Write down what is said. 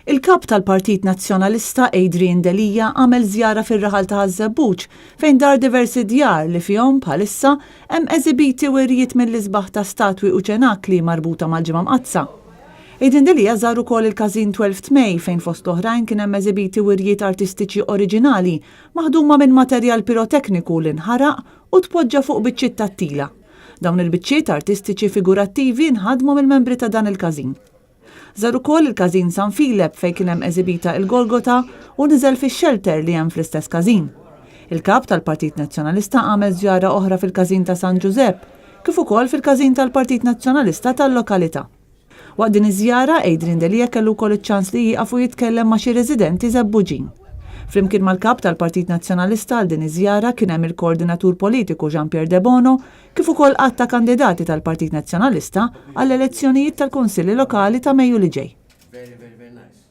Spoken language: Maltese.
Il-Kap tal-Partit Nazzjonalista Adrian Delia għamel żjara fir-raħal ta' Ħaż-Żebbuġ fejn dar diversi djar li fihom bħalissa hemm eżibiti wirjiet mill-isbaħ ta' statwi u ċenakli marbuta mal-Ġimgħa Mqaddsa. Adrian Delia żar ukoll il-Każin Twelfth May fejn fost l-oħrajn kien hemm eżibiti wirjiet artistiċi oriġinali maħduma minn materjal pirotekniku li nħaraq u tpoġġa fuq biċċiet tat-tila. Dawn il-biċċiet artistiċi figurattivi nħadmu mill-membri ta' dan il-każin. Żar ukoll il-Każin San Filep fejn kien hemm eżibita il-Golgota u niżel fix-xelter li hemm fl-istess każin. Il-Kap tal-Partit Nazzjonalista għamel żjara oħra fil-Każin ta' San Ġużepp, kif ukoll fil-Każin tal-Partit Nazzjonalista tal-lokalità. Waqt din iż-żjara, Adrian Delia kellu wkoll iċ-ċans li jieqaf u jitkellem ma' xi residenti Żebbuġin. Flimkien mal-Kap tal-Partit Nazzjonalista għal din iż-żjara kien hemm il-Koordinatur Politiku Jean Pierre Debono kif ukoll għadd ta' kandidati tal-Partit Nazzjonalista għall-elezzjonijiet tal-Kunsilli Lokali ta' Mejju li ġej. Very, very, very nice.